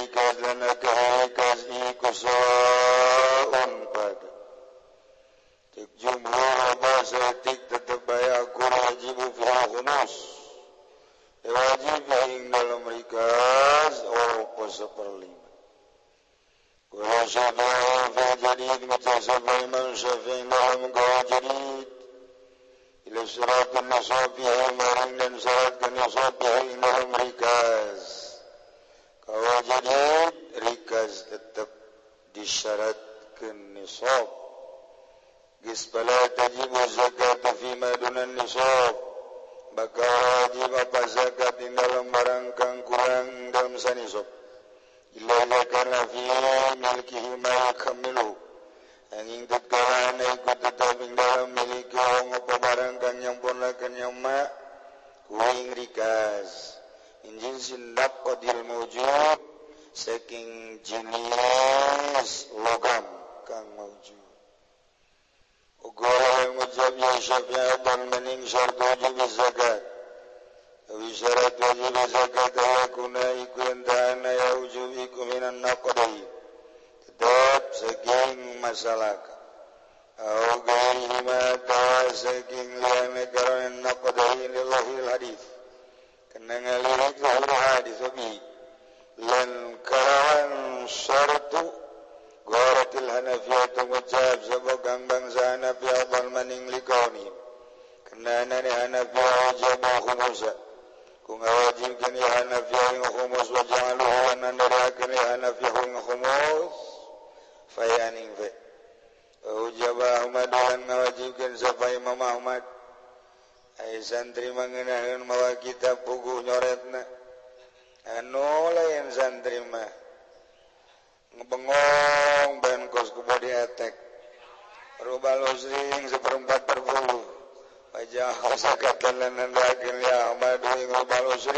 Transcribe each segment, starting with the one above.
rikaz lan akeh rikaz iku saun pada cek jumhur bahasa tik tetep bae aku wajib fi khumus wajib ing dalam rikaz opo seperlima. Wa syafi'i fi jadid mutasabbi man syafi'i dalam gawe jadid ila syarat nasabihi maring dan syarat nasabihi ing dalam rikaz. Gawe jadid rikaz tetep disyaratkeun nisab. Geus bala tajibu zakat fi ma dunan nisab. Bakal wajib apa zakat di dalam barang kang kurang dalam sanisab. Illa kana fi milkihi ma yakmilu. Angin tatkala iku tetep ing dalam miliki wong apa barang kang nyampurnakeun nya ma kuing rikaz. Injin naqdil mawjud saking jenis logam kang mawjud. Uga mujab ya syafi'i dan mening syarat wajib zakat. Awi syarat wajib zakat yakuna iku entana ya wujub iku minan naqdi. Tetap saking masalah. Au gairihi ma tawa saking liyane karena naqdi lillahil hadis. Kena ngalirik zahir hadis bi lan karawan syaratu Goratil Hanafiyah mujab sebab kang bangsa Hanafiyah dal maning likauni. Kena nane Hanafiyah wajib khumusa. Kung wajibkeun ya Hanafiyah ing khumus wa ja'aluhu lan nandarakeun ya Hanafiyah ing khumus fayaning fe. Ujab Ahmad lan ngawajibkeun sapa Imam Ahmad. Ai santri mangenaheun mawa kitab puguh nyoretna. Anu lain santri mah ngebengong ben kos ku body attack. Rubal usring seperempat per puluh. Wajah zakat lan nandakeun ya Ahmad ing rubal usri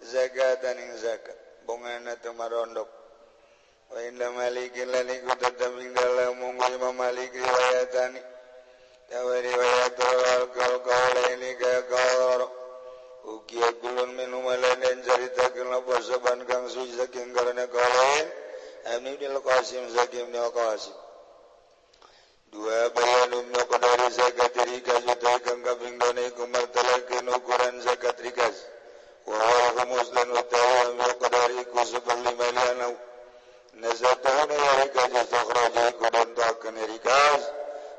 zakatan ing zakat. Bongana teu marondok. Wa inna malikin lan iku tetep ing dalem munggu Imam Malik riwayatani. Tawa riwayat al qaulaini ka qaul. Ukiya kulun minum lan caritakeun apa saban kang suci saking karena qaulain. Amin Ibn Qasim Zakim Ibn Qasim. Dua bayan Ibn Qadari zakat rikaz utai kang kaping dona iku martalakeun ukuran zakat rikaz. Wa huwa khumus lan utai Ibn Qadari iku seperlima lianau. Nazatahuna ya rikaz istakhraj iku dantakeun rikaz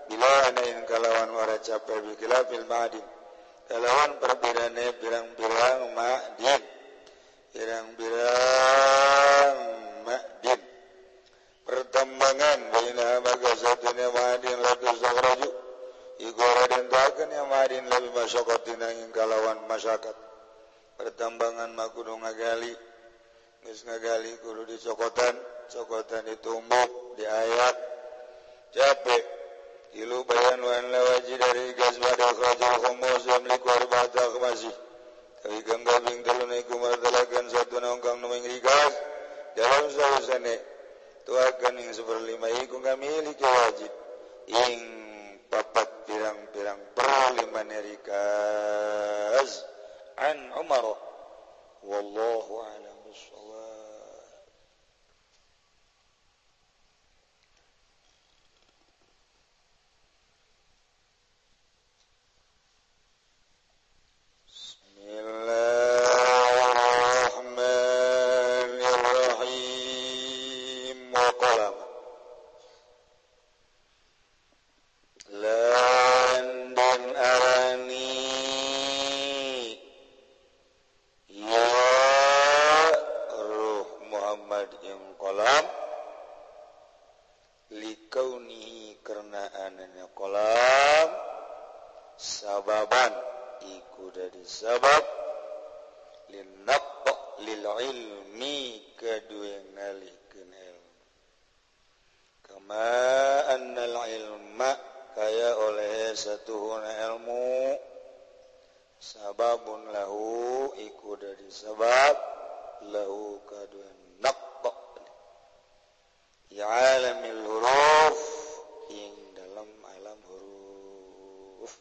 bila anain kalawan wara capek bikilafil ma'adin. Kalawan perbedaane pirang-pirang ma'din. Pirang-pirang ma'din. Pertambangan baina magasatuna ma'adin la tustakhraju iku ora ditentuakeun ya ma'adin lebih masyaqatin ing kalawan masyakat. Pertambangan mah kudu ngagali, geus ngagali kudu dicokotan, cokotan ditumbuk, diayak, capek. Ilu bayan wan lawaji dari gas pada khrajul khumus yamliku arba'ata akhmasi. Tapi kang kaping telu iku martalakeun satuna kang numing rigas dalam sausane tuakan ing seperlima iku ngamiliki wajib ing papat pirang-pirang perlima rikas an Umar wallahu a'lam bissawab. Bismillahirrahmanirrahim. Wa lan dan arani ya ruh Muhammad ing kolam likaunihi karena ananya kolam sababan iku dari sabab linaqqa lil ilmi kadue ngalihkeun ilmu kama annal ilma kaya oleh satuhuna ilmu sababun lahu iku dari sabab lahu kadue naqqa ya alamil huruf ing dalam alam huruf.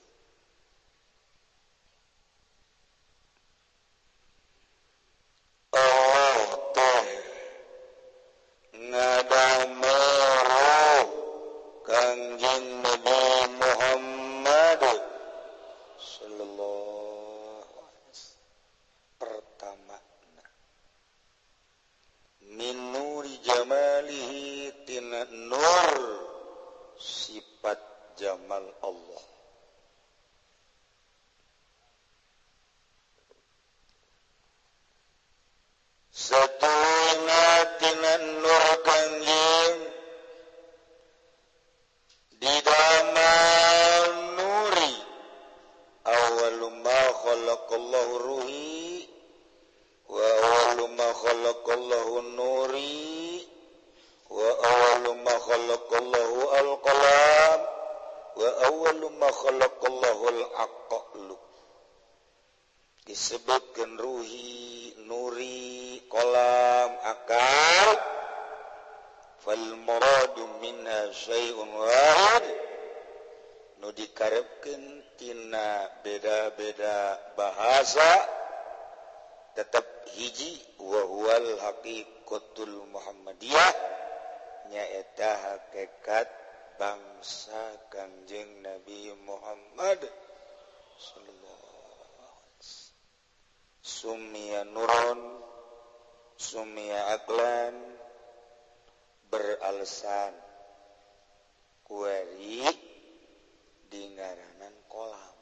Allah teh Min nuri jamalihi tina nur sifat jamal Allah. Satuluna tina nur kanjeng di damal nuri awwalu ma khalaqallahu ruhi wa awwalu ma khalaqallahu nuri wa awwalu ma khalaqallahu al-qalam wa awwalu ma khalaqallahu al-aqlu. Disebutkan ruhi, nuri, kolam, akal. Fal muradu minha syai'un wahid. Nu dikarepkeun tina beda-beda bahasa tetap hiji wa huwal haqiqatul Muhammadiyah, nyaeta hakikat bangsa Kangjeng Nabi Muhammad sallallahu alaihi wasallam. Sumia nuron, sumia aklan, beralasan kueri di ngaranan kolam.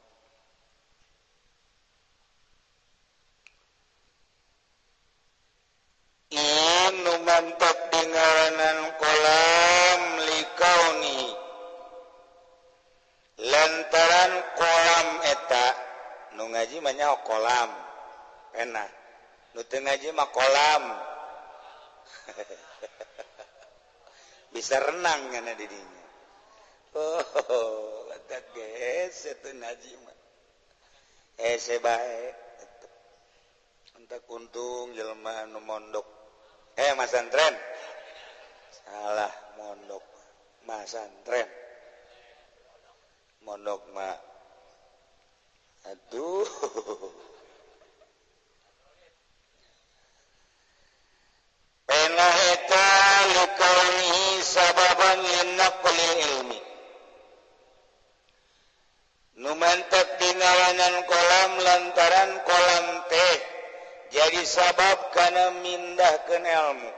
Inu mantap di ngaranan kolam likauni lantaran kolam eta nu ngaji mah nyaho kolam enak, nu teu ngaji mah kolam. Bisa renang kana di dinya. Oh, eta geus teu ngaji mah. Hese bae. Entak untung jelema anu mondok. Masantren. Salah mondok. Masantren. Mondok mah. Aduh. Pena eta likaunihi sababan linaqlil ilmi. Nu mantep dingaranan kolam lantaran kolam teh jadi sabab kana mindahkeun ilmu.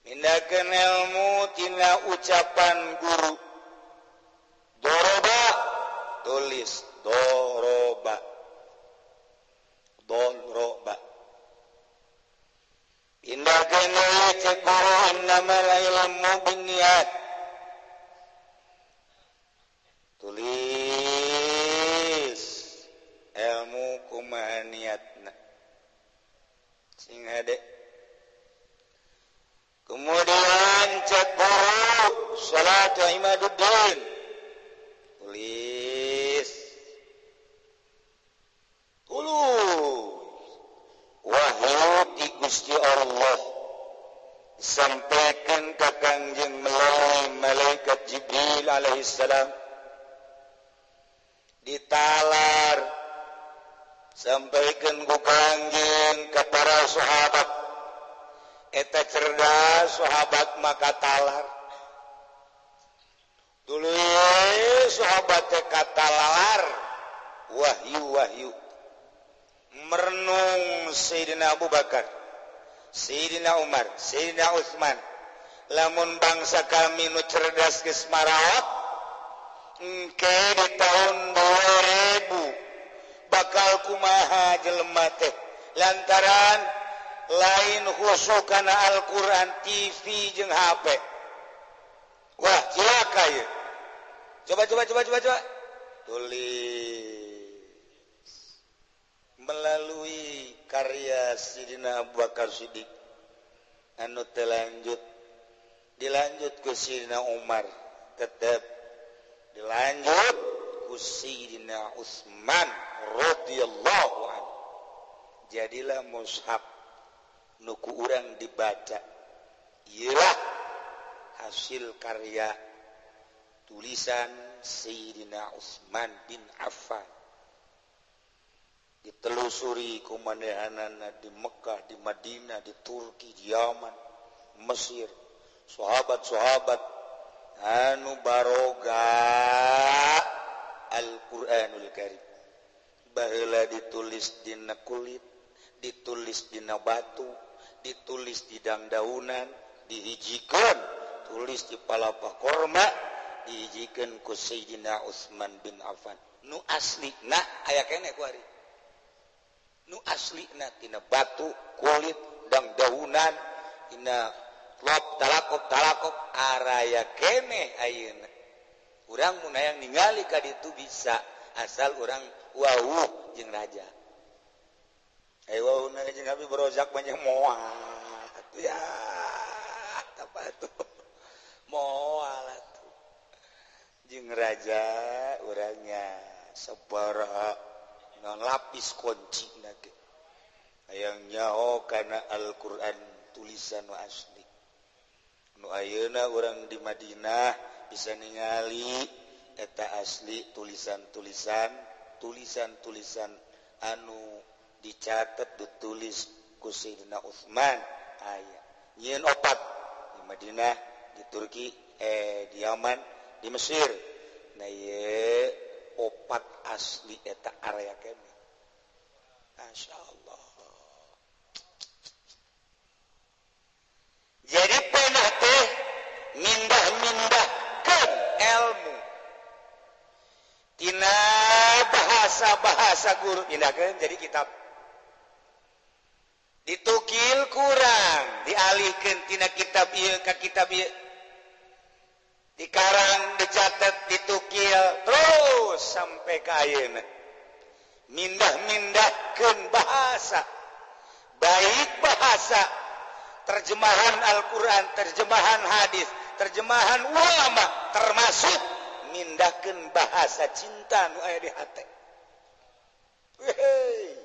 Mindahkeun ilmu tina ucapan guru. Doroba, tulis doroba. Doroba. Indahkeun deui cek guru innamal ilmu binniyat. Tulis ilmu kumaha niatna. Sing hade. Kemudian cek guru salatu imaduddin. Tulis. Tulis. Wahyu ti Gusti Allah disampaikan ka Kangjeng melalui malaikat Jibril alaihissalam, ditalar sampaikan ku Kangjeng ka para sahabat. Eta cerdas sahabat maka talar. Dulu sahabat teh katalar wahyu-wahyu. Merenung Sayyidina Abu Bakar, Sayyidina Umar, Sayyidina Utsman. Lamun bangsa kami nu cerdas geus maraot, engke di tahun 2000 bakal kumaha jelema teh lantaran lain khusyuk kana Al-Qur'an, TV jeung HP. Wah, cilaka ieu. Coba coba coba coba coba. Tulis melalui karya Sidina Abu Bakar Siddiq anu terlanjut, dilanjut ku Sidina Umar, tetap dilanjut ku Sidina Utsman radhiyallahu anhu. Jadilah mushaf nu ku urang dibaca. Ieulah hasil karya tulisan Sayyidina Utsman bin Affan. Ditelusuri kumanehanana di Mekah, di Madinah, di Turki, di Yaman, Mesir. Sahabat-sahabat anu baroga Al-Qur'anul Karim. Baheula ditulis dina kulit, Ditulis dina batu, ditulis di dangdaunan, dihijikeun, tulis di palapa korma, dihijikeun ku Sayyidina Utsman bin Affan. Nu asli na aya keneh ku ari. Nu asli na tina batu, kulit, dangdaunan, tina lop talakop talakop araya keneh ayeuna. Urang mun hayang ningali ka ditu bisa asal urang wawuh jeung raja. Ayo wawuh jeung Habib Rozak banyak moal. Ya, apa tuh? Moal atuh. Jeung raja urangnya sabaraha non lapis kunci na ge. Hayang nyaho kana Al-Qur'an tulisan nu asli. Nu ayeuna urang di Madinah bisa ningali eta asli tulisan-tulisan, tulisan-tulisan anu dicatat ditulis ku Sayyidina Utsman aya. Nyieun opat di Madinah, di Turki, di Yaman, di Mesir. Nah ieu opat asli eta area keneh. Masya Allah. Jadi pernah teh mindah-mindahkeun ilmu tina bahasa-bahasa guru pindahkeun jadi kitab. Ditukil kurang, dialihkeun tina kitab ieu ka kitab ieu. Dikarang, dicatat, ditukil terus sampai ka ayeuna. Mindah-mindahkeun bahasa. Baik bahasa terjemahan Al-Qur'an, terjemahan hadis, terjemahan ulama, termasuk mindahkeun bahasa cinta nu aya di hate. Wehey.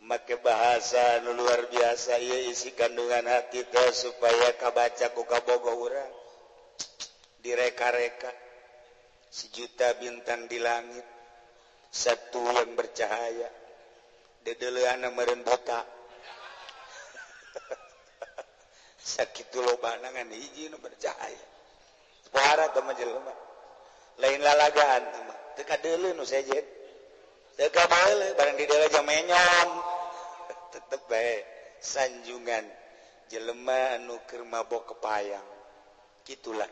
Make bahasa nu luar biasa ieu isi kandungan hati teh supaya kabaca ku kabogoh urang. Direka-reka sejuta bintang di langit, satu yang bercahaya, dedeleana meureun buta. Sakitu lobana ngan hiji nu bercahaya. Pohara teh mah jelema. Lain lalagaan teh mah. Teu kadeuleu nu sejen. Teu kadeuleu barang di deuleu jang menyong. Tetep bae sanjungan jelema anu keur mabok kepayang. Kitulah.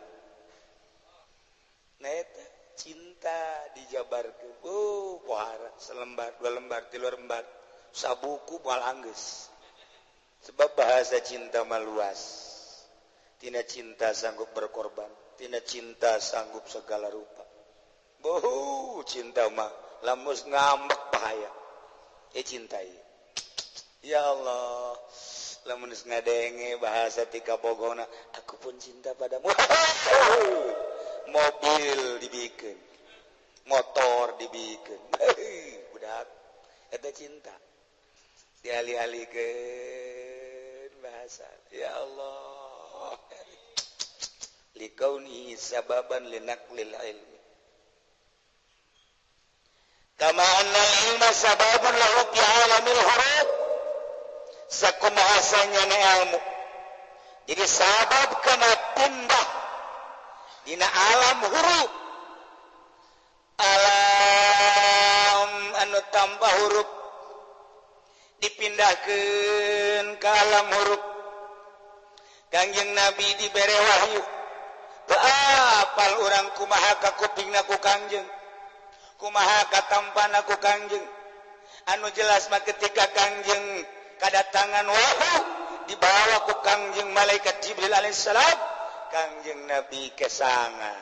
Nah eta cinta dijabarkeun. Oh, pohara selembar, dua lembar, tilu lembar, sabuku moal anggeus. Sebab bahasa cinta mah luas. Tina cinta sanggup berkorban, tina cinta sanggup segala rupa. Boh, cinta mah lamun ngambek bahaya. Cinta ieu. Ya Allah, lamun geus ngadenge bahasa ti kabogona, aku pun cinta padamu. Mobil dibikin, motor dibikin, budak, eta cinta. Dialih-alihkeun bahasa. Ya Allah. Likaunihi sababan linaqlil ilmi. Kama anna ilma sababun lahu fi alamil huruf. Sakumahasanya na ilmu. Jadi sabab kana pindah dina alam huruf. Alam anu tambah huruf dipindahkeun ka alam huruf. Kangjeng Nabi dibere wahyu. Teu apal urang kumaha ka kupingna ku Kangjeng, kumaha katampana ku Kangjeng. Anu jelas mah ketika Kangjeng kadatangan wahyu dibawa ku Kangjeng malaikat Jibril alaihissalam, Kangjeng Nabi kesanga,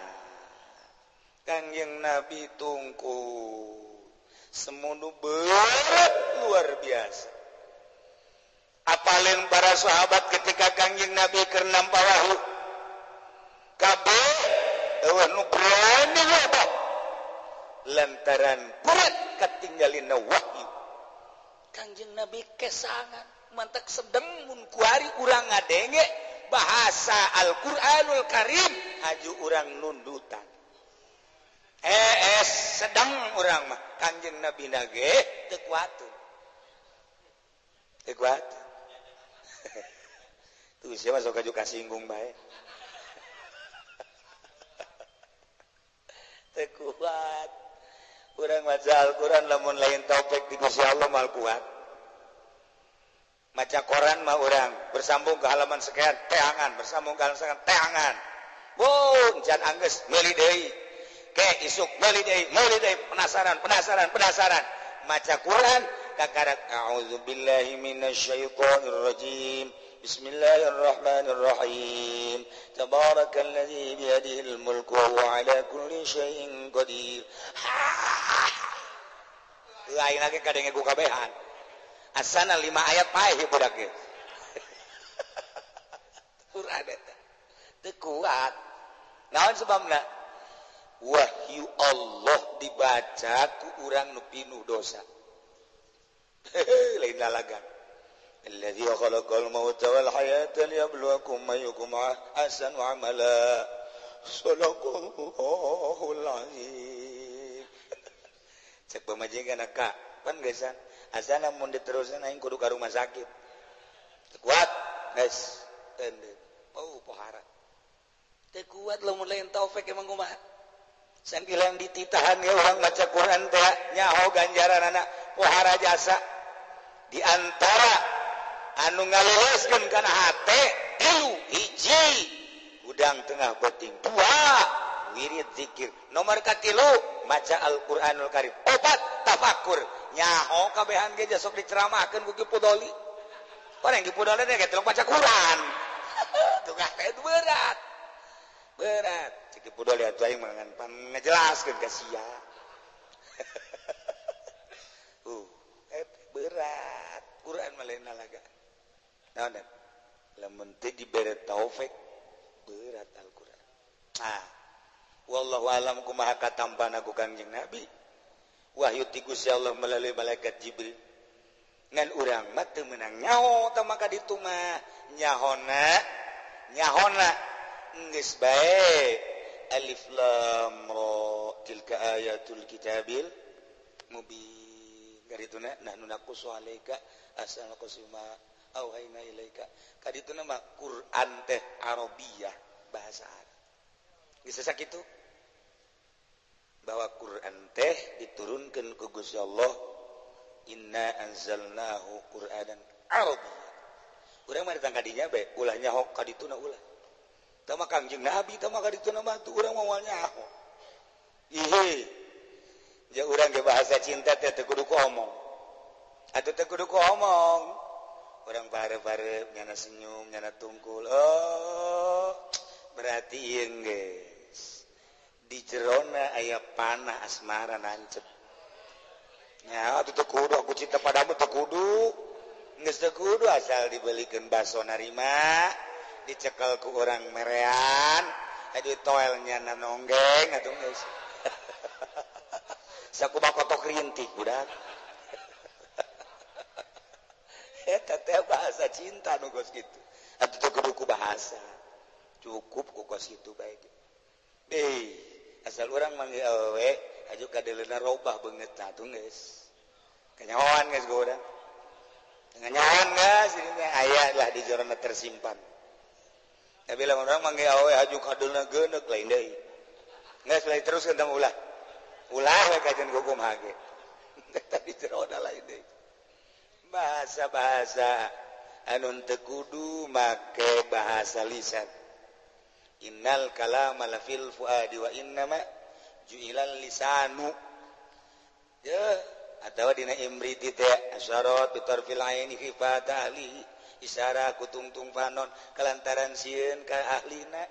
Kangjeng Nabi tungku semono berat luar biasa. Apalin para sahabat ketika Kangjeng Nabi keur nampa wahyu, kabeh eueuh nu berani wabah lantaran berat katinggalina wahyu. Kangjeng Nabi kesangan mantak sedeng mun kuari urang ngadenge bahasa Al-Qur'anul Karim haju urang nundutan. Sedang urang mah Kangjeng Nabi nage teu kuatun. Teu kuatun. Tuh sia mah sok aju kasinggung bae. Teu kuat. Urang maca Al-Qur'an lamun lain taufik di Gusti Allah mal kuat. Maca koran mah urang bersambung ke halaman sekian teangan, bersambung ke halaman sekian teangan. Bung can anggeus meuli deui. Ke isuk meuli deui, meuli deui, penasaran, penasaran, penasaran. Maca Quran kakarak a'udzubillahi minasyaitonir rajim. Bismillahirrahmanirrahim. Tabarakalladzi biyadihil mulku wa huwa ala kulli syai'in qadir. Lain lagi kadenge ku kabehan. Asana 5 ayat paeh budak ge. Quran eta teu kuat. Naon sebabna? Wahyu Allah dibaca ku urang nu pinuh dosa. Lain lalagan. Alladzi khalaqal mauta wal hayata liyabluwakum ayyukum ahsanu amala. Shadaqallahul azim. Cek pamajikan ka, pan geusan. Asana mun diterusan aing kudu ka rumah sakit. Teu kuat, guys. Oh, pohara. Teu kuat lamun lain taufik emang kumaha. Sangkilang dititahan ge urang maca Quran teh nyaho ganjaranana pohara jasa. Di antara anu ngaloloskeun kana hate tilu hiji hudang tengah beuting, dua wirid zikir, nomor katilu maca Al-Qur'anul Karim, opat tafakur. Nyaho kabehan ge sok diceramahkeun ku Ki Pudoli. Orang Ki Pudoli teh geus maca Quran. Tukah teh berat. Berat. Cek Ki Pudoli atuh aing mah ngan pangejelaskeun ka sia. Berat. Quran mah lain lalaga. Naon lamun teu dibere taufik berat Al-Qur'an. Ah. Wallahu alam kumaha katampana ku Kangjeng Nabi. Wahyu ti Gusti Allah melalui malaikat Jibril. Ngan urang mah teu meunang nyaho tah maka ditu mah nyahona nyahona geus bae alif lam ra tilka ayatul kitabil mubin. Karituna nahnu naqussu alaika ahsana qasima auhayna ilaika. Kadituna mah Quran teh Arabiyah, bahasa Arab. Geus sakitu bahwa Quran teh diturunkeun ku Gusti Allah, inna anzalnahu Qur'anan Arabiyya. Urang mah datang ka dinya bae, ulah nyaho ka dituna ulah. Tah mah Kangjeng Nabi tah mah ka dituna mah tuh urang moal nyaho. Ih. Ja urang ge bahasa cinta teh teu kudu ku omong. Atuh teu kudu ku omong. Urang bare-bare nyana senyum, nyana tungkul. Oh, berarti ieu geus. Di jerona aya panah asmara nancep. Nya atuh teu kudu aku cinta padamu teu kudu. Geus teu kudu asal dibelikeun baso narima, dicekel ku urang merean, adi toel nyana nonggeng atuh geus. Sakumaha kotok rintik budak. Eta teh bahasa cinta nu geus kitu. Atuh teu kudu ku bahasa. Cukup ku kos kitu bae. Asal urang manggil awewe aju kadeleuna robah beungeutna atuh geus. Kanyahoan geus ku urang. Kanyahoan geus ini teh aya lah di jorona tersimpan. Tapi lamun urang manggil awewe aju kadeleuna geuneuk lain deui. Geus lain teruskeun tah ulah. Ulah we kajian kumaha ge. Eta di jerona lain deui. Bahasa-bahasa anu teu kudu make bahasa lisan. Innal kalama la fil fuadi wa innama ju'ilal lisanu. Ya, atawa dina imriti teh asyarat bi tarfil aini khifat ahli, isyarah kutungtung panon kalantaran sieun ka ahlina.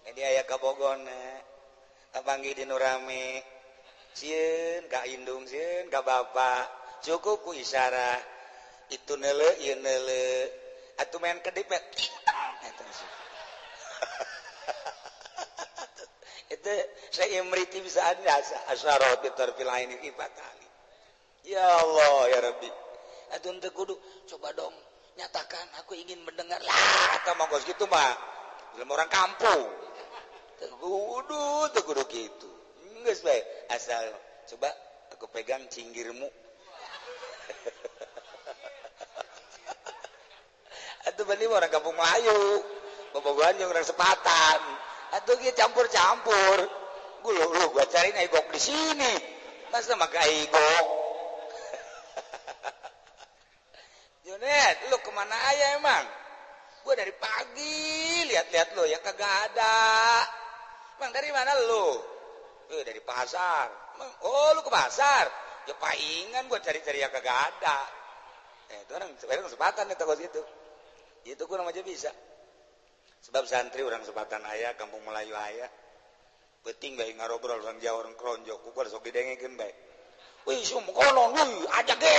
Jadi aya kabogona kapanggih di nu rame, sieun ka indung, sieun ka bapa, cukup ku isyarah itu neuleuh ieu neuleuh atuh main kedip eta. Itu saya imriti bisa ada asyarat bi tarfil aini khifat ahli. Ya Allah ya Rabbi. Atuh teu kudu coba dong nyatakan aku ingin mendengar lah eta mah geus kitu mah jelema orang kampung. Teu kudu kitu. Geus bae asal coba aku pegang cinggirmu. Atuh bani orang kampung Melayu, bobogohan jeung orang sepatan. Atuh ge campur-campur. Gua lu gua cariin aigok di sini. Masa make aigok. Jone Met, lu kemana aja emang? Gua dari pagi lihat-lihat lu ya kagak ada. Bang dari mana lu? Dari pasar. Oh lu ke pasar? Ya paingan gua cari-cari ya kagak ada. Itu orang kesempatan itu kos itu. Itu kurang aja bisa. Sebab santri orang sepatan aya, kampung Melayu aya. Penting bae ngarobrol orang Jawa orang Kronjo, ku gua sok didengekeun bae. Wih, sum konon wih, aja ge.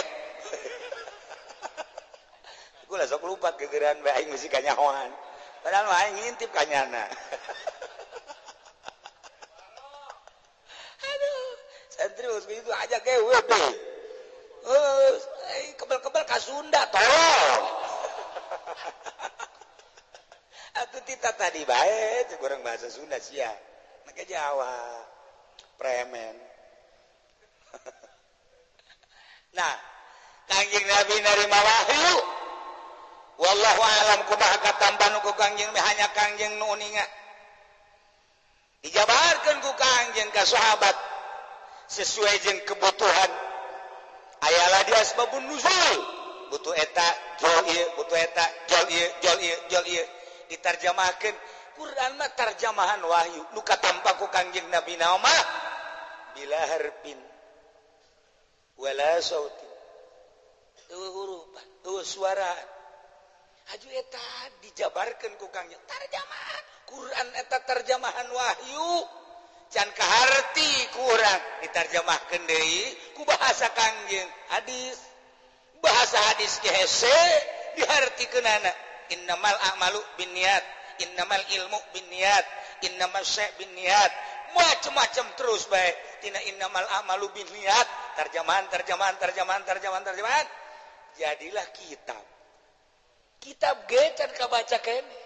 Gua lah sok lupa kegeran bae aing mesti kanyahoan. Padahal mah aing ngintip kanyana. Aduh, santri geus kitu aja ge we deh. Kebel-kebel ka Sunda tolong. Atuh tita tadi bae cek urang bahasa Sunda sia. Make Jawa. Premen. Nah, Kangjeng Nabi narima wahyu. Wallahu alam kumaha katampan ku Kangjeng hanya Kangjeng nu uninga. Dijabarkeun ku Kangjeng ka sahabat sesuai jeung kebutuhan. Ayalah dia asbabun nuzul. Butuh eta jol ieu, butuh eta jol ieu, jol ieu, jol ieu. Ditarjamahkeun Quran mah tarjamahan wahyu. Nu katampa ku Kangjeng Nabi mah bila harfin wala sautin. Eueuh hurupan, eueuh suara. Haju eta dijabarkeun ku Kangjeng tarjamahan Quran eta tarjamahan wahyu. Can kaharti ku urang ditarjamahkeun deui ku bahasa Kangjeng hadis. Bahasa hadis ge hese dihartikeunana. Innamal a'malu binniyat, innamal ilmu binniyat, innamal syai' binniyat, macam-macam terus bae tina innamal a'malu binniyat, terjemahan terjemahan terjemahan terjemahan terjemahan jadilah kitab. Kitab ge can kabaca keneh.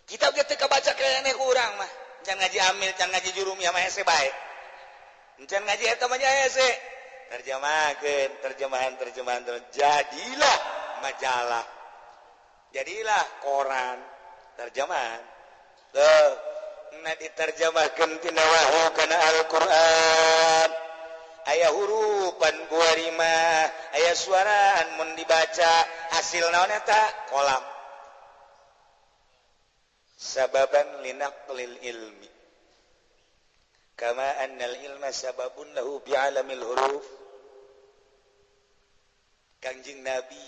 Kitab ge teu kabaca keneh ku urang mah. Can ngaji amil, can ngaji jurumiyah mah hese bae. Can ngaji eta mah hese. Terjemahkeun, terjemahan terjemahan jadilah majalah. Jadilah koran terjemahan. Tuh, nah diterjemahkeun tina wahyu kana Al-Qur'an. Aya hurupan buarima, aya suaraan mun dibaca, hasil naon eta? Kolam. Sababan linaqlil ilmi. Kama annal ilma sababun lahu bi'alamil huruf. Kangjeng Nabi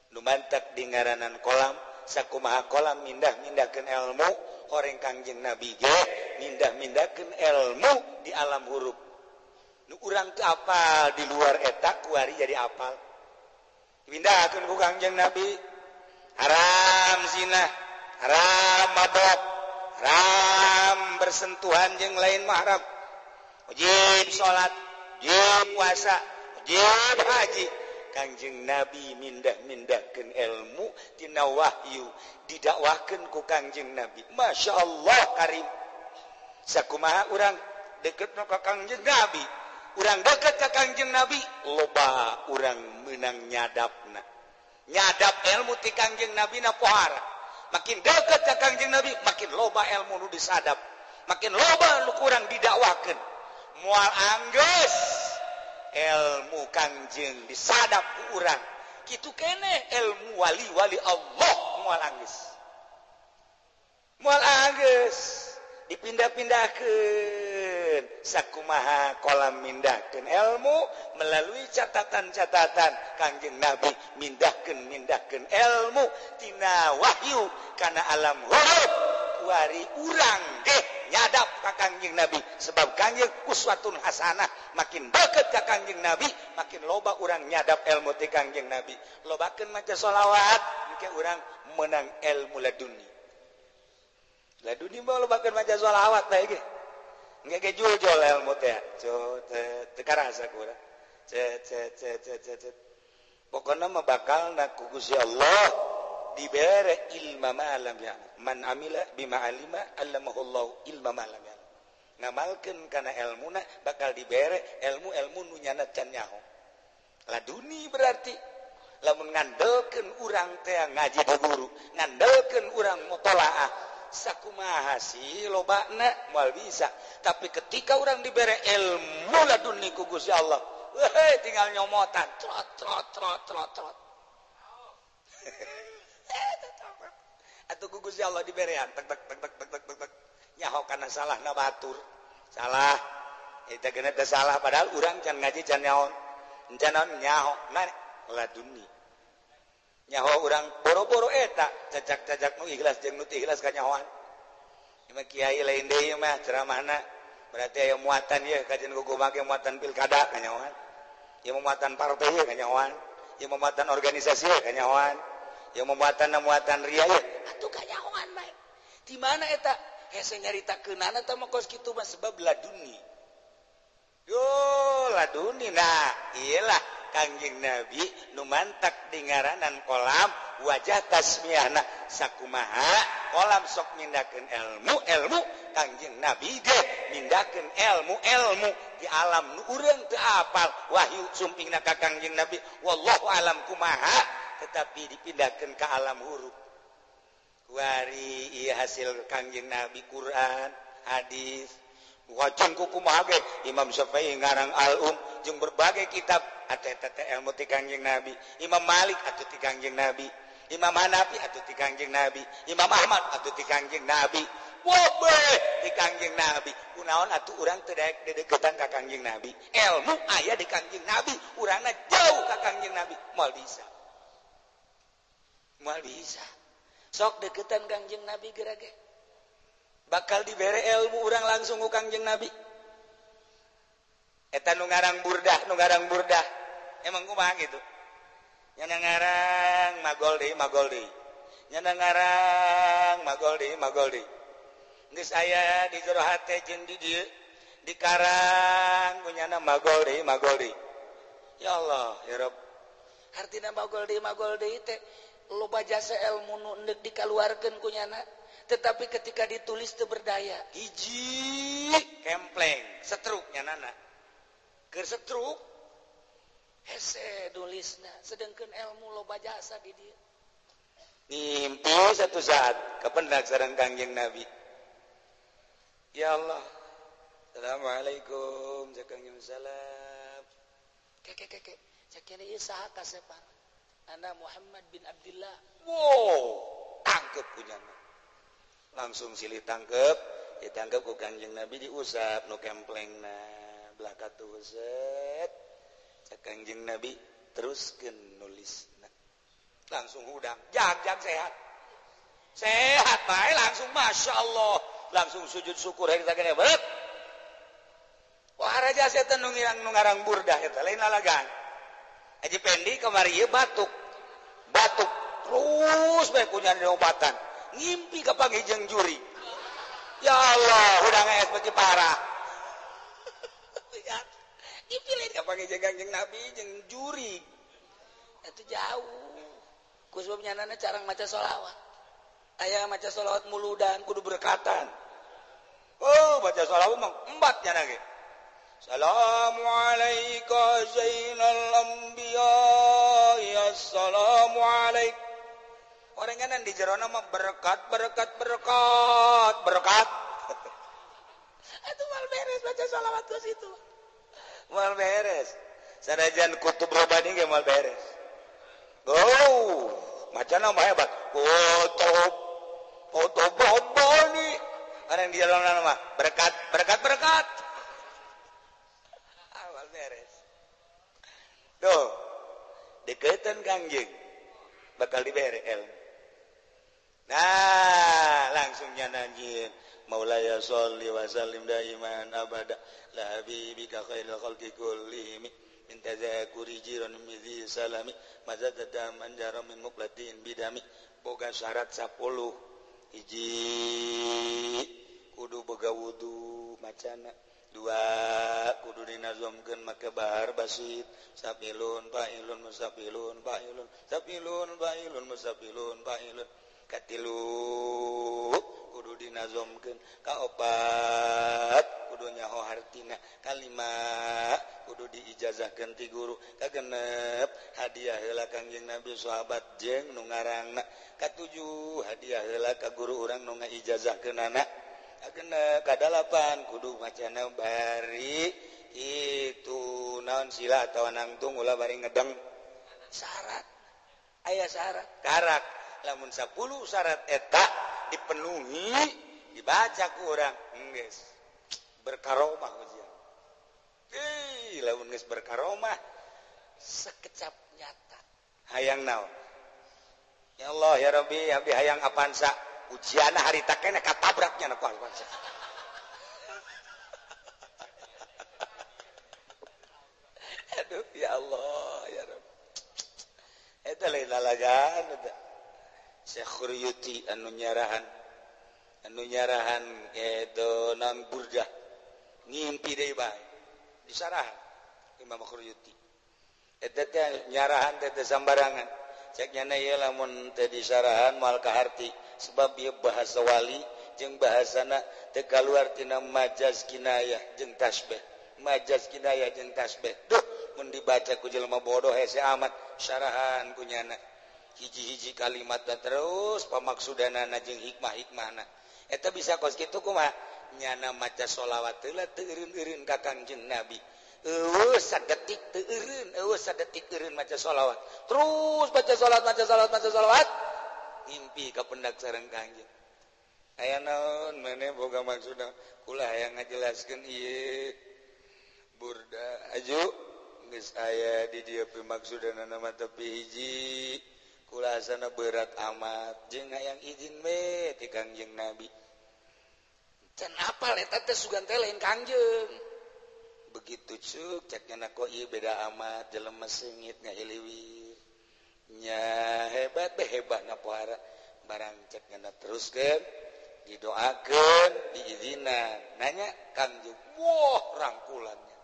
nu mantak di ngaranan kolam, sakumaha kolam mindah-mindahkeun ilmu, horeng Kangjeng Nabi ge mindah-mindahkeun ilmu di alam huruf. Nu urang teu apal di luar eta kuari jadi apal. Mindahkeun ku Kangjeng Nabi, haram zina, haram mabok, haram bersentuhan jeung lain mahram, wajib salat, wajib puasa, wajib haji. Kangjeng Nabi mindah-mindahkeun ilmu tina wahyu, didakwahkeun ku Kangjeng Nabi. Masya Allah karim. Sakumaha urang deket ka Kangjeng Nabi, urang deket ka Kangjeng Nabi, loba urang meunang nyadapna. Nyadap ilmu ti Kangjeng Nabi na pohara. Makin deket ka Kangjeng Nabi, makin loba ilmu nu disadap, makin loba nu kurang didakwahkeun. Moal anggeus ilmu Kangjeng disadap ku urang. Kitu keneh ilmu wali-wali Allah moal anggeus. Moal anggeus dipindah-pindahkeun. Sakumaha kolam mindahkeun ilmu melalui catatan-catatan Kangjeng Nabi mindahkeun ilmu tina wahyu kana alam huruf. Kuari urang ge nyadap ka Kangjeng Nabi, sebab Kangjeng uswatun hasanah. Makin deket ka Kangjeng Nabi, makin loba urang nyadap ilmu ti Kangjeng Nabi. Lobakeun maca sholawat, engke urang menang ilmu laduni. Laduni mah lobakeun maca sholawat bae ge. Engke ge jul-jul ilmu teh. Teu karasa ku urang. Cet cet cet cet cet. Pokona mah bakalna ku Gusti Allah dibere ilma ma lam ya'lam. Man amila bima alima allamahullahu ilma ma lam ya'lam. Ngamalkeun kana elmuna bakal dibere ilmu-ilmu nu nyana can nyaho. Laduni berarti lamun ngandelkeun urang teh ngaji di guru, ngandelkeun urang mutolaah, sakumaha sih lobana moal bisa. Tapi ketika urang dibere ilmu laduni ku Gusti Allah, weh tinggal nyomotan trot trot trot trot trot. Ku Gusti Allah diberean tek tek tek tek tek tek tek nyaho kana salahna batur. Salah. Eta geuna teh salah padahal urang can ngaji can nyaho. Can naon nyaho na laduni. Nyaho urang boro-boro eta cacak-cacak nu ikhlas jeung nu teu ikhlas kanyahoan. Ieu kiai lain deui mah ceramahna berarti aya muatan ieu kajian kumaha ge muatan pilkada kanyahoan. Ieu muatan partai ieu kanyahoan. Ieu muatan organisasi ieu kanyahoan. Ieu muatan muatan ria ieu atuh kanyahoan bae. Di mana eta? Hese nyaritakeunana teh mah kos kitu mah sebab laduni. Yo laduni nah iyalah Kangjeng Nabi nu mantak di ngaranan kolam wajah tasmiahna sakumaha kolam sok mindakeun ilmu ilmu Kangjeng Nabi ge mindakeun ilmu ilmu di alam nu urang teu apal wahyu sumpingna ka Kangjeng Nabi wallahu alam kumaha tetapi dipindahkeun ka alam huruf kuari ieu hasil Kangjeng Nabi Quran hadis wajan kumaha ge Imam Syafi'i ngarang Al-Um jeung berbagai kitab atuh eta teh ilmu ti Kangjeng Nabi, Imam Malik atuh ti Kangjeng Nabi, Imam Hanafi atuh ti Kangjeng Nabi, Imam Ahmad atuh ti Kangjeng Nabi, wobeh ti Kangjeng Nabi. Kunaon atuh urang teu daek dedeketan ka Kangjeng Nabi? Ilmu aya di Kangjeng Nabi, urangna jauh ka Kangjeng Nabi, moal bisa. Moal bisa. Sok deketan Kangjeng Nabi geura ge. Bakal dibere ilmu urang langsung ku Kangjeng Nabi. Eta nu ngarang burdah, nu ngarang burdah. Emang kumaha gitu? Nya ngarang magol deui, magol deui. Nya ngarang magol deui, magol deui. Geus aya di jero hate jeung di dieu dikarang ku nyana magol deui, magol deui. Ya Allah, ya Rabb. Hartina magol deui teh loba jasa ilmu nu endek dikaluarkeun ku nyana. Tetapi ketika ditulis teu berdaya. Hiji kempleng, setruk nyanana. Keur setruk hese nulisna, sedengkeun ilmu loba jasa di dieu. Ngimpi satu saat kapendak sareng Kangjeng Nabi. Ya Allah. Assalamualaikum, Kangjeng salam. Keke keke, cek ieu saha kasepan? Ana Muhammad bin Abdullah. Wow, tangkep punyana. Langsung silih tangkep, ditangkep ku Kangjeng Nabi diusap nu kemplengna belaka tuh set. Cek Kangjeng Nabi teruskeun nulisna. Langsung hudang, jag-jag sehat. Sehat bae langsung Masya Allah, langsung sujud syukur eta gede beut. Wah raja setan nu ngarang nu ngarang burdah eta lain lalagan. Haji Pendi kamari ieu batuk. Batuk terus bae kunyana diobatan. Ngimpi kapanggih jeung juri. Ya Allah, hudang es beuki parah. Ngimpi lain kapanggih jeung Kangjeng Nabi jeung juri. Itu jauh. Ku sebab nyanana carang maca sholawat. Aya maca sholawat muludan kudu berkatan. Oh, baca sholawat mah embat nyana ge. Assalamu alayka zainal anbiya, assalamu alaik. Orang nyanan di jerona mah berkat berkat berkat berkat. Atuh mal beres baca sholawat ke situ. Mal beres. Sanajan kutub robani ge mal beres. Oh, macana mah hebat. Kutub kutub robani. Orang di jerona mah berkat berkat berkat. Awal beres. Tuh, deketan Kangjeng bakal dibere ilmu. Nah, langsung nyanyiin Maulaya sholli wa sallim daiman abada la habibika khairil khalqi kullihim min tazakuri jiran midhi salami mazadada manjara min muqlatin bidami. Boga syarat 10. Hiji kudu boga wudu macana. Dua kudu dinazomkeun make bahar basit sapilun fa'ilun musafilun fa'ilun sapilun fa'ilun musafilun fa'ilun. Katilu kudu dinazomkeun. Kaopat kudu nyaho hartina. Kalima kudu diijazahkeun ti guru. Kagenep hadiah heula Kangjeng Nabi sahabat jeung nu ngarangna. Katujuh hadiah heula ka guru urang nu ngaijazahkeunana. Kagenep kadalapan kudu macana bari itu naon sila atawa nangtung ulah bari ngedeng. Syarat aya syarat karak. Lamun 10 syarat eta dipenuhi dibaca ku urang geus berkaromah ujian. Ih, lamun geus berkaromah sekecap nyata. Hayang naon? Ya Allah ya Rabbi, abdi hayang Avanza. Ujianna harita keneh katabraknya ku Avanza. Aduh ya Allah ya Rabbi. Eta lain lalagaan eta. Syekh Khuryuti anu nyarahan eta naon burdah ngimpi deui bae disarahan Imam Khuryuti. Eta teh nyarahan teh teh sambarangan. Cek nyana ieu lamun teh disarahan moal kaharti sebab ieu bahasa wali jeung bahasana teu kaluar tina majaz kinayah jeung tasbih. Majaz kinayah jeung tasbih. Duh mun dibaca ku jelema bodoh hese amat syarahan ku nyana. Hiji-hiji kalimatna terus pamaksudanana jeung hikmah-hikmahna. Eta bisa kos kitu kumaha? Nyana maca sholawat heula teu eureun-eureun ka Kangjeng Nabi. Eueuh sadetik teu eureun, eueuh sadetik eureun maca sholawat. Terus baca sholawat, maca sholawat, maca sholawat. Ngimpi ka pendak sareng Kangjeng. Aya naon maneh boga maksudna? Kula hayang ngajelaskeun ieu. Burda aju geus aya di dieu pimaksudanana mah tapi hiji. Kula asana berat amat jeung hayang izin we ti Kangjeng Nabi. Can apal eta teh sugan teh lain Kangjeng. Begitu cuk cek nyana kok ieu beda amat jelema seungit ngahiliwir. Nya hebat be hebatna pohara barang cek nyana teruskeun didoakeun diizinan nanya Kangjeng wah rangkulannya.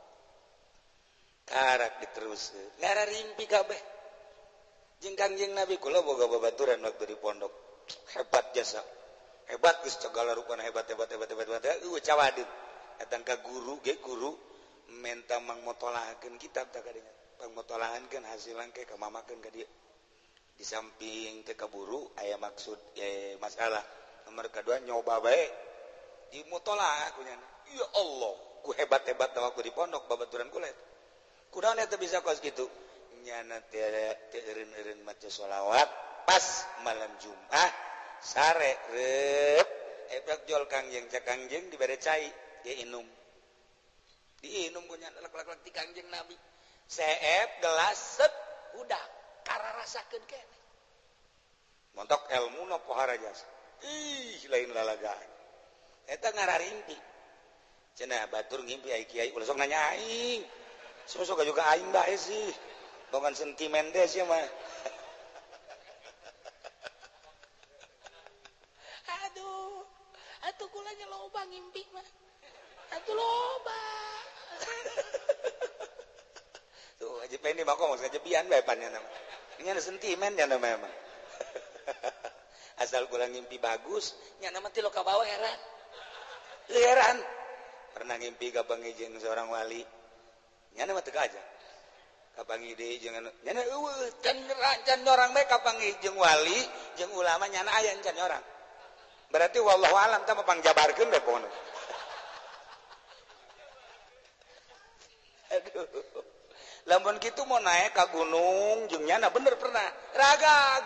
Karak diteruskeun ngararimpi kabeh. Jeung Kangjeng Nabi kula boga babaturan waktu di pondok. Hebat jasa. Hebat geus segala rupana hebat hebat hebat hebat hebat. Eueuh cawadeun. Datang ka guru ge guru menta mangmotolahakeun kitab tah kadinya. Pangmotolahankeun hasilan ke ka mamakeun ka dieu. Di samping teu kaburu aya maksud masalah. Nomor kadua nyoba bae dimotolaah ku nyana. Ya Allah, ku hebat-hebat waktu di pondok babaturan kula eta. Kunaon eta bisa kos kitu? Nyana teu eureun-eureun maca sholawat pas malam Jumat sare reup efek jol Kangjeng cek Kangjeng dibere cai dia inum diinum ku nyana lek-lek ti Kangjeng Nabi seep gelas set udah kararasakeun keneh montok elmuna pohara jasa ih lain lalagaan eta ngararimpi cenah batur ngimpi ai kiai ulah sok nanya aing sok juga aing bae sih bukan sentimen deh sih mah. Aduh, atuh kulanya loba ngimpi mah. Atuh loba. Tuh aja pendi mah kok kajebian bae pan nya mah. Ini ada sentimen nya mah emang. Asal kula ngimpi bagus, nya mah ti lo ka bawah heran. Heran. Pernah ngimpi kapanggih jeung seorang wali. Nya mah teu aja. Kapanggih deui jeung anu nyana eueuh can orang bae kapanggih jeung wali jeung ulama nyana aya can orang. Berarti wallahu alam tah pangjabarkeun bae pokona. Aduh. Lamun kitu mau naik ka gunung jeung nyana bener pernah ragag.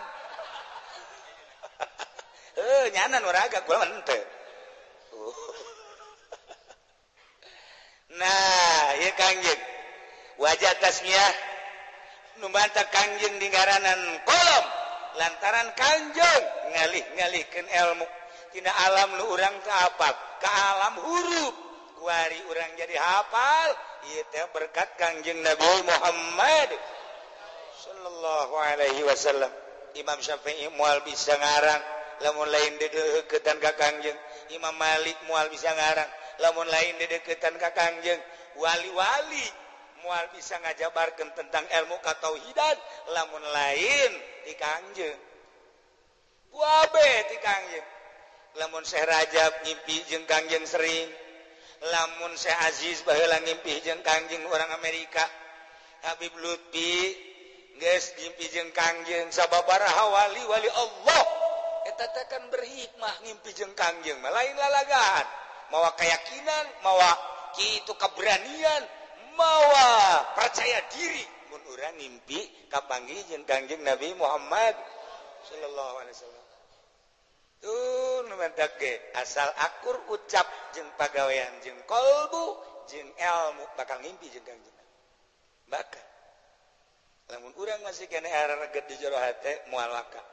Heuh nyana nu ragag kula mah henteu. Nah, ieu Kangjeng. Wajah tasmiah nu mantap Kangjeng di ngaranan kolom lantaran Kangjeng ngalih-ngalihkeun ilmu tina alam nu urang teu apal ka alam huruf kuari urang jadi hafal ieu teh berkat Kangjeng Nabi Muhammad sallallahu alaihi wasallam. Imam Syafi'i moal bisa ngarang lamun lain dedeukeutan ka Kangjeng. Imam Malik moal bisa ngarang lamun lain dedeukeutan ka Kangjeng. Wali-wali moal bisa ngajabarkeun tentang ilmu katauhidan lamun lain ti Kangjeng. Wabe ti Kangjeng. Lamun Syekh Rajab ngimpi jeung Kangjeng sering, lamun Syekh Aziz baheula ngimpi jeung Kangjeng orang Amerika, Habib Lutfi geus ngimpi jeung Kangjeng sababaraha wali-wali Allah eta teh kan berhikmah ngimpi jeung Kangjeng mah lain lalagaan, mawa keyakinan, mawa kitu keberanian, mawa percaya diri mun urang ngimpi kapanggih jeung Kangjeng Nabi Muhammad sallallahu alaihi wasallam. Tuh nu mentak ge asal akur ucap jeung pagawean jeung kolbu jeung ilmu bakal ngimpi jeung Kangjeng Nabi. Bakal. Lamun urang masih keneh areget di jero hate moal waka.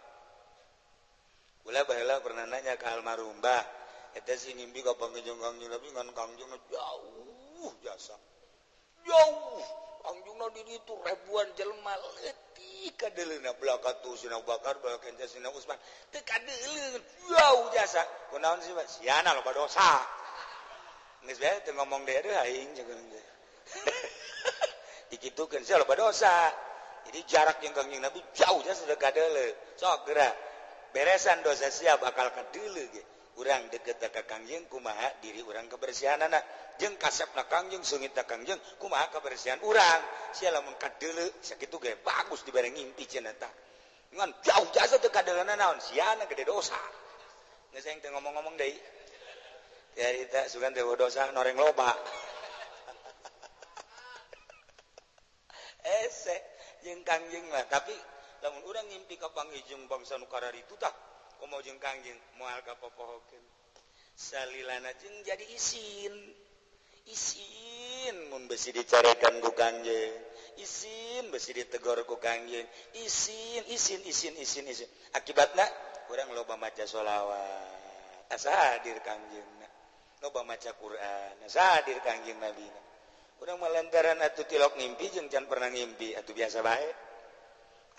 Kula baheula pernah nanya ka almarhum Bah, eta sih ngimpi ka panggih Kangjeng Nabi ngan Kangjeng jauh jasa. Jauh Kangjengna di ditu ribuan jelema leutik kadeuleuna belaka tuh Sina Bakar belaka Sina Usman teu kadeuleun jauh jasa. Kunaon sih Pak? Siana loba dosa. Geus bae teu ngomong deui aduh aing jeung teh. Dikitukeun sia loba dosa. Jadi jarak jeung Kangjeng Nabi jauh jasa teu kadeuleu. Sok geura beresan dosa sia bakal kadeuleu ge. Urang deket ka Kangjeng kumaha diri urang kebersihanana jeung kasepna Kangjeng seungitna Kangjeng kumaha kebersihan urang sia lamun kadeuleu sakitu ge bagus dibere ngimpi cenah tah ngan jauh jasa teu kadeuleuna naon siana gede dosa geus aing teu ngomong-ngomong deui harita sugan teh dosa noreng loba ese jeung Kangjeng mah tapi lamun urang ngimpi ka panggih bangsa nu kararitu tah komo jeung Kangjeng moal kapopohokeun salilana jeung jadi isin isin mun besi dicarekan ku Kangjeng isin besi ditegor ku Kangjeng isin isin isin isin isin akibatna urang loba maca sholawat asa hadir Kangjengna loba maca Quran asa hadir Kangjeng Nabina urang mah lantaran atuh tilok ngimpi jeung can pernah ngimpi atuh biasa bae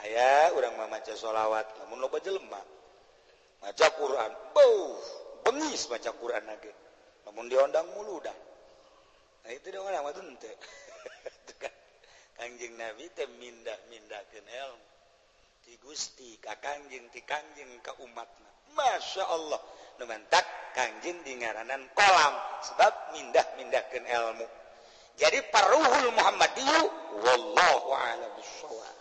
aya urang mah maca sholawat lamun loba jelema maca Quran, beuh, bengis maca Quran lagi. Namun diondang mulu dah. Nah itu dong orang mah teu. Kangjeng Nabi teh mindah-mindahkeun ilmu. Ti Gusti ka Kangjeng, ti Kangjeng ka umatna. Masya Allah. Nu mantak Kangjeng dingaranan kolam sebab mindah-mindahkeun ilmu. Jadi paruhul Muhammadiyu wallahu a'lam bissawab.